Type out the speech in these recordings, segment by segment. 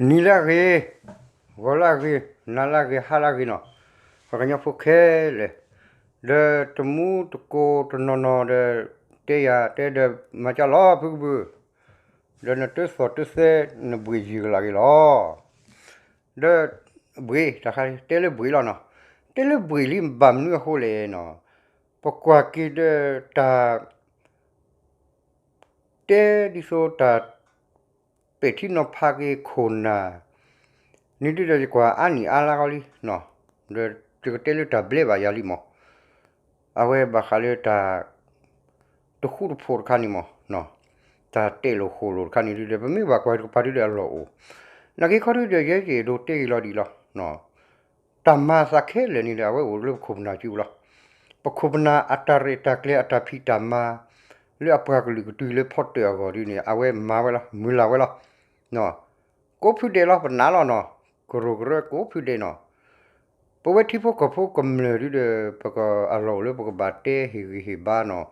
နံၤလၢအဂ့ၤ, ဂီၤလၢအဂ့ၤ, နၤလၢအဂ့ၤ, ဟါလၢအဂ့ၤနီၤ, ပှၤကညီဖိခဲလၢာ်, ဒီးတမူတကိးတနီၤနီၤဒီး တဲယၤတဲဒီး မၤကၢ်လီၤဖုကဘုး, ဒီးနတသီၣ်တသဲနဘှ့ၣ်ယံာ်ကလးက့ၤလီၤ. ဒီးဘှ့ၣ်တခါ တဲလၢဘှ့ၣ်လီၤနီၤ, တဲလၢဘှ့ၣ်လံဘၣ်မနုၤအဃိလဲၣ်နီၤ, ပကွၢ်က့ၤဒီးတၢ် တဲဒ်သိးတၢ် ပဲာ်ထံနီၤဖးက့ၤခိၣ်နၢ် န့ၣ်ဒုဒီးယကွၢ်အါနံၣ်အါလါဂီၤလံ, ဒီးယကတဲလၢတၢ်ဘျဲဘၣ်ယၤလံမး, အဝဲဘၣ်ဃးလၢတၢ် တဃူတဖိးတခါန့ၣ်မး, တၢ်တဲာ်လိာ်ဃိာ်လိာ်တခါန့ၣ်ဒုဒီး ပမ့ၢ်ဘၣ်ကွၢ်တကပၤဒုဒီးအလီၢ်အိၣ်, နာ်က့ခီဒုဒီး ယဲယအဲၣ်ဒိးတဲက့ၤလီၤဒံးလီၤ. တၢ်မၤအသးခဲလၢာ်န့ၣ်ဒီး အဝဲအိၣ်လၢပခိၣ်ပနၢ်စုပူၤလီၤ. ပခိၣ်ပနၢ်အတၢ်ရဲၣ်တၢ်ကျဲၤအတၢ်ဖံးတၢ်မၤ လၢအပှၤကလုာ်ကတုၤလၢဖီတၢၣ်အဂီၢ်ဒ်န့ၣ် အဝဲမၤဝဲလီၤ, မုၢ်လၢ်ဝဲလီၤ. ကိးဖုဒဲးလီၤ ပနာ်လီၤနီၤ, ကရူၢ်ကရၢကိးဖုဒဲးနီၤ. ပဝဲထံဖိကီၢ်ဖိကမျၢၢ်ဒုဒီး ပကအလီၢ်အိၣ်လၢပကဘၣ်တဲဟ့ၣ်ဂံၢ်ဟ့ၣ်ဘါနီၤ,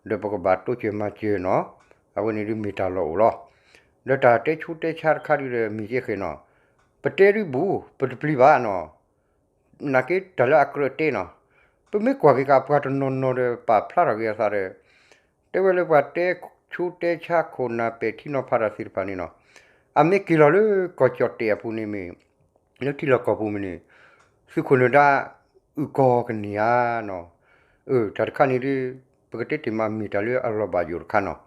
ဒီးပကဘၣ်တိစၢၤမၤစၢၤနီၤ, အဝဲန့ၣ်ဒုမ့ၢ်တၢ်လီၢ်အိၣ်လီၤ. ဒီးတၢ်တဲဆူးတဲဆါတခါဒုဒီး မ့ၢ်ကဲဃဲၤနီၤ, ပတဲဒုဘူး ပတပျံၤဘၣ်နီၤ. နာ်က့တၢ်လၢအကြၢးတဲနီၤ, ပမ့ၢ်ကွၢ်က့ၤကပှၤတနီၤနီၤဒီး ပာ်ဖျါထီၣ်က့ၤအသးဒီး တဲဝဲလၢပှၤတဲဆူးတဲဆါခိၣ်နၢ်ပဲာ်ထံနီၤဖးတၢ်သ့ၣ်တဖၣ်န့ၣ်နီၤ, အမ့ၢ်က့ၤလီၤလၢကီၢ်ကၠီၣ်တဲၣ်အပူၤန့ၣ်မ့ၢ် လၢထံလီၢ်ကီၢ်ပူၤမ့ၢ်န့ၣ် သုးခိၣ်နၢၤဒါ အုၣ်ကီၤကန့ၢ်ဧါနီၤ. အၢ တၢ်တခါန့ၣ်ဒု ပကတဲတ့ၢ်မးမ့ၢ်တၢ်လၢအလီၤဘၣ်ယိၣ်တခါနီၤ.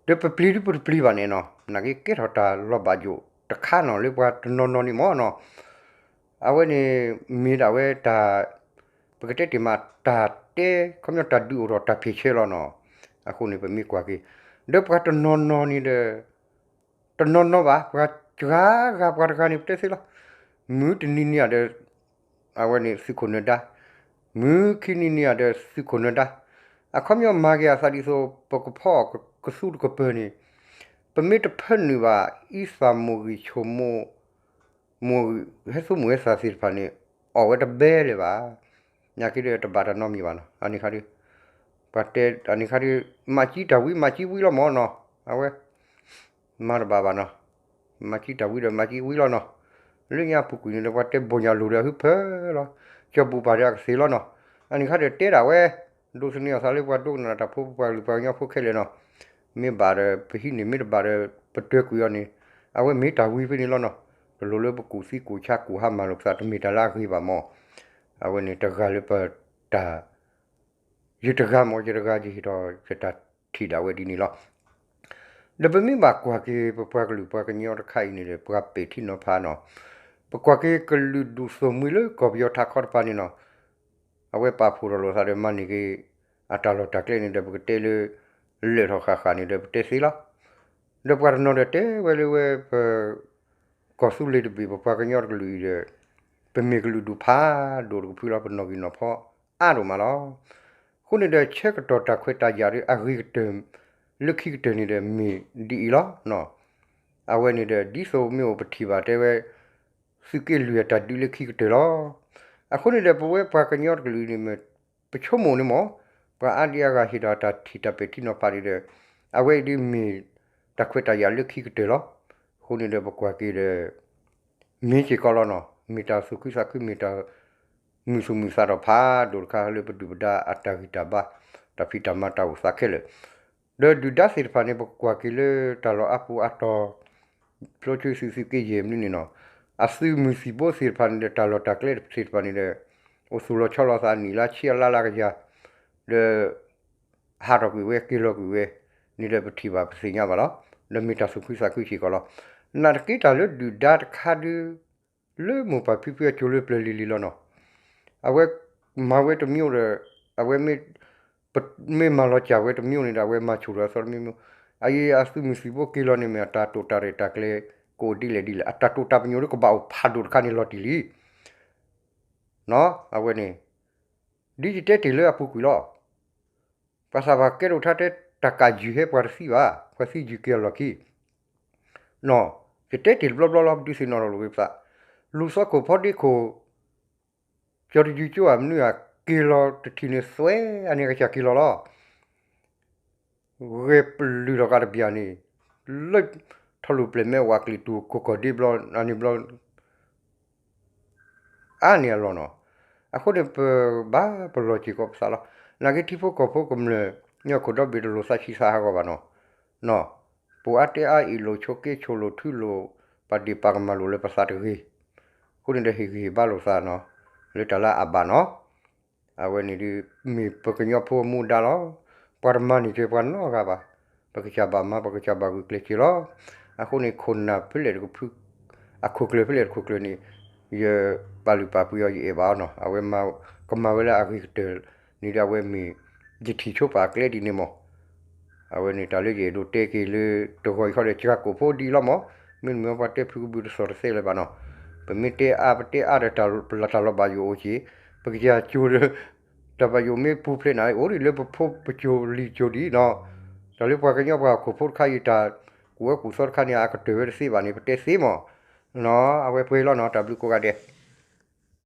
ဒီးပပျံၤဒုပတပျံၤဘၣ်န့ၣ်နီၤ, နာ်က့ကဲထီၣ်တၢ်လီၤဘၣ်ယိၣ်တခါနီၤ လၢပှၤတနီၤနီၤန့ၣ်မ့ၢ်နီၤ. အဝဲန့ၣ်မ့ၢ်ဒၣ်ဝဲတၢ် ပကတဲတ့ၢ်မးတၢ်တဲ ခီပညီတၢ်ဒုးအိၣ်ထီၣ်တၢ်ဖ့ၣ်ဆၢလီၤနီၤ. အဃိန့ၣ် ပမ့ၢ်ကွၢ်က့ၤ ဒီးပှၤတနီၤနီၤန့ၣ်ဒီး တနီၤနီၤဘၣ် ပှၤစှၤဂၤပှၤတဂၤန့ၣ် ပတဲသ့လီၤ. မုၢ်တနံၤနံၤဧါဒီး အဝဲန့ၣ်သုးခိၣ်နၢၤဒါ, မုၢ်ခံနံၤနံၤဧါဒီးသုးခိၣ်နၢၤဒါ, အခီပညီမၤက့ၤအသးဒ်သိး ပကဖီအီၣ်ကသူတကပၢၤန့ၣ် ပမ့ၢ်တဖၢနုာ်ဘၣ် အံသၣ်မိၢ်ဂံၢ်ဆိမိၣ် မိၢ်ဂံၢ် ဟဲသူမိၢ်ဟဲသၣ်သ့ၣ်တဖၣ်န့ၣ် အီၣ်ဝဲတဘဲလၢၤဘၣ်. နာ်က့ဒီးတဘၣ်တၢ်နီတမံၤဘၣ်နီၤ. အန့ၣ်ခါဒု ပှၤတဲ အန့ၣ်ခါဒု မၤကံတၢ်ဝံ မၤကံဝံလီၤမ့ၢ်နီၤ. အဝဲ မၤတဘၣ်ဘၣ်နီၤ. မၤကံတၢ်ဝံဒီးမၤကံဝံလီၤနီၤ. လၢညါအပူၤကွံာ်န့ၣ်ဒီး ပှၤတဲဘိၣ်ညၣ်လိၤဒီးအဟုဖၢလီၤ. ကၠီၤပူၤပာ်ဒီးအကသ့ၣ်လီၤနီၤ. အန့ၣ်ခါဒီးတဲဒၣ်ဝဲ ဒိးသန့ၤအသးလၢပှၤဒိကနၣ်တၢ်ဖိ ပပှၤကလုာ်ပှၤကညီဖိခဲလၢာ်နီၤ. မ့ၢ်ဘၣ်ဒီးပဟံးန့ၢ် မ့ၢ်တဘၣ်ဒီးပတၢၤကွံာ်အီၤန့ၣ် အဝဲမ့ၢ်တၢ်ဝံဖဲန့ၣ်လီၤနီၤ. တလိၣ်လၢပကူၣ်သံကူၣ်ဆါကူၣ်ဟါမၤလိာ်ပသး တမ့ၢ်တၢ်လၢအဂ့ၤဘၣ်မ့ၢ်. အဝဲန့ၣ်တဂၤလၢပတၢ် ယတဂၤမ့ၢ် ယတဂၤယဟ့ၣ်ထီၣ်ယတၢ်ထံၣ်ဒၣ်ဝဲဒ်န့ၣ်လီၤ. ဒီးပမ့ၢ်ဘၣ်ကွၢ်က့ၤ ပပှၤကလုာ်ပှၤကညီတခါအံၤန့ၣ်ဒီး ပှၤပဲာ်ထံနီၤဖးနီၤ, ပကွၢ်က့ၤကလုာ်ဒူၣ်သိၣ်မှံၤလၢကီၢ်ပယီၤထးခီတဖၣ်န့ၣ်နီၤ, အဝဲပာ်ဖှိၣ်ထီၣ်လိာ်သးဒီးမၤန့ၢ်က့ၤ အတၢ်လီၢ်တၢ်ကျဲန့ၣ်ဒီး ပကတဲလၢ လၢာ်ထီၣ်ဃၣ်ဃၣ်န့ၣ်ဒီး ပတဲသ့လီၤ. ဒီးပှၤတနီၤဒီးတဲဝဲလၢဝဲပ ကီၢ်သူလ့ၤတဘ့ၣ် ပပှၤကညီတကလုာ်အံၤဒီး ပမ့ၢ်ကလုာ်ဒူၣ်ဖးဒိၣ်တကဖုလီၤ, ပနီၣ်ဂံၢ်နီၣ်ဖီအါဒိၣ်မးလီၤ. အဃိန့ၣ်ဒီး ဆၢကတီၢ်တၢ်ခွဲးတၢ်ယာ်ဒီးအဂ့ၤကတၢၢ် လၢခံကတၢၢ်န့ၣ်ဒီးမ့ၢ်ဒ်အံၤလီၤ. အဝဲန့ၣ်ဒီး ဒ်သိးမ့ၢ်အိၣ်ပထံၣ်ဘၣ်တဲဝဲ သုးက့လွံၢ်အတၢ်ဒုးလၢခံကတၢၢ်လီၤ. အဃိန့ၣ်ဒီး ပဝဲပှၤကညီတကလုာ်န့ၣ်မ့ၢ် ပဆိကမိၣ်န့ၣ်မ့ၢ် ပှၤအါဒံအါဂၤဟ့ၣ်ဒီးတၢ်ထံၣ်တၢ်ပဲာ်ထံနီၤဖးန့ၣ်ဒီး အဝဲအံၤဒ်မ့ၢ်တၢ်ခွဲးတၢ်ယာ်လၢခံကတၢၢ်လီၤ. အဃိန့ၣ်ဒီး ပကွၢ်က့ၤဒီး မ့ၢ်စ့ၢ်ကီးလီၤနီၤ, မ့ၢ်တၢ်သူၣ်ခုသးခု မ့ၢ်တၢ်မုာ်သူၣ်မုာ်သးဒီးဖးဒိၣ်တခါလၢပဒုၣ်ပဒါအတၢ်ဂံၢ်တၢ်ဘါ တၢ်ဖံးတၢ်မၤတၢ်အိၣ်သးခဲလၢာ် ဒီးဒုၣ်ဒါသ့ၣ်တဖၣ်န့ၣ် ပကကွၢ်က့ၤလၢတၢ်လီၢ်အါပူၤအါတီၤ ဖျိဆူသုးသုးက့ယဲၢ်မနုၤန့ၣ်နီၤ, အသုးမုၢ်သံၣ်ဘိသ့ၣ်တဖၣ်န့ၣ်ဒီး တၢ်လီၢ်တၢ်ကျဲသ့ၣ်တဖၣ်န့ၣ်ဒီး အိၣ်သူၣ်လီၤဆီလီၤသးအနံၣ်လါဆံအလါလါကယၤ ဒီး ဟးထီၣ်ကွံာ်ဝဲ က့ၤလီၤကွံာ်ဝဲန့ၣ်ဒီး ပထံၣ်ဘၣ်ပသ့ၣ်ညါဘၣ်လီၤ. ဒီးမ့ၢ်တၢ်သူၣ်ခုသးခုစ့ၢ်ကီးလီၤ. နာ်သက့တၢ်လၢဒုၣ်ဒါတခါဒု လၢမိၢ်ပၢ်ဖံဖုအစိၤလၢပျၢၤလံၤလံၤလီၤနီၤ. အဝဲမၤဝဲတမံၤဒီး အဝဲမ့ၢ် ပမ့ၢ်မၤလီၤစၢ်ဝဲတမံၤန့ၣ်ဒီး အဝဲမၤဆူၣ်ထီၣ်အသီတမံၤမံၤ, အအံၤအသုးမုၢ်သံၣ်ဘိက့ၤလီၤန့ၣ် မ့ၢ်အတၢ်တိာ်တၢ်ရဲၣ်တၢ်ကျဲၤ ကအိၣ်ဒ်လဲၣ်ဒ်လဲၣ် အတၢ်တိာ်တၢ်ပညိၣ်ဒ်ကဘၣ်အိၣ်ဖးဒိၣ်တခါန့ၣ်လီၤတံၢ်လံ နီၤ အဝဲန့ၣ် ဒ်ယတဲတ့ၢ်လၢအပူၤကွံာ်လီၤ. ပှၤသးပှၢ်ကဲဒိၣ်ထါတဲ တၢ်ကးယုၢ်ဟဲပှၤတသံဘၣ်, ပှၤသံယုၢ်က့ၤအလီၢ်ခံ နီၤ, ယတဲတ့ၢ်တဘျီဘျီလီၤ ပဒုးသ့ၣ်နီၣ်ထီၣ်လိာ်က့ၤပသး, လူၤသီခိၣ်ဖီဒ့ခိၣ် ကၠီၤတယုၢ်ကၠိဧါ မနုၤဧါ က့ၤလီၤတထံၣ်န့ၣ် သွဲအန့ၣ်ကစၢ်က့ၤလီၤလီၤ. ဂဲၤပလုၢ်ထီၣ်ကးတဘျီန့ၣ် လၢ ထီၣ်လူၤပျဲၤမဲဝးကျံၤတူၤကိးကီၢ်ဒ့ဘျီ အန့ၣ်ဘျီ အါန့ၢ်အလီၢ်နီၤ. အဃိန့ၣ် ပဘၣ်ပလီၢ်စ့ၢ်ကီးပသးလီၤ. နာ်က့ထံဖိကီၢ်ဖိကမျၢၢ် ညၣ်ခိၣ်ဒီဘ့ၣ်တလိၣ်သးဆံးသးဟးဂီၤဘၣ်နီၤ. နီၤ, ပှၤအါတဲအါအံၣ်လိာ်ဆိးက့ဆိးလိာ်ထုလိာ် ပာ်ဒ့ၣ်ပာ်ကမၣ်လိာ်လၢပသးတဂ့ၤ. အဃိန့ၣ်ဒီး ဟ့ၣ်ဂံၢ်ဟ့ၣ်ဘါလိာ်သးနီၤ, လၢတၢ်လၢအဘၣ်နီၤ. အဝဲန့ၣ်ဒုး မ့ၢ်ပကညီဖိအမူဒါလီၤ. ပှၤတမၤန့ၢ်က့ၤပှၤနီတဂၤဘၣ်. ပကစၢ်ဘၣ်မၤ ပကစၢ်ဘၣ်ဂုာ်ကျဲၤစ့ၢ်လီၤ. အဃိန့ၣ် ခိၣ်နၢ်ဖဲလဲၣ်တကဖု အခိၣ်ကျၢၢ်ဖဲလဲၣ်တခိၣ်ကျၢၢ်န့ၣ် ယပာ်လုၢ်ပာ်ပှ့ၤအီၤ ယအဲၣ်ဘၣ်အီၤနီၤ. အဝဲမၤ ကမၤဝဲလၢအဂ့ၤကတၢၢ်န့ၣ်ဒီး အဝဲမ့ၢ် ယထံၣ်ဆိပာ်အကျဲဒ်န့ၣ်မး. အဝဲန့ၣ်တၢ်လၢယအဲၣ်ဒိးတဲက့ၤလၢတဂီၤအံၤဃီဒီး စှၤကိာ်ဖိဒံးလီၤမး. မ့တမ့ၢ်ပှၤတဲဖုကဘုးတသီၣ်တသဲလၢၤဘၣ်နီၤ. ပမ့ၢ်တဲအါပတဲအါဒီး ပလၢ်တၢ်လီၤဘၣ်ယိၣ်အိၣ်က့ၤ, ပကစၢ်ကၠိဒီး တၢ်ဘၣ်ယိၣ်မ့ၢ်ပူၤဖျဲးနၤ အိၣ်ဒံးလၢပဖိပကၠိလံာ်ကၠိဒံးနီၤ. တၢ်လၢပှၤကညီပှၤဟီၣ်ခိၣ်ဖိတခါအံၤ တၢ်ကူၣ်အၢကူၣ်သီတခါန့ၣ် အကတၢၢ်ဝဲတသ့ဘၣ်န့ၣ် ပတဲသ့မးနီၤ. အဝဲပှဲၤလီၤနီၤ. တၢ်ဘျုးကိးဂၤဒဲး.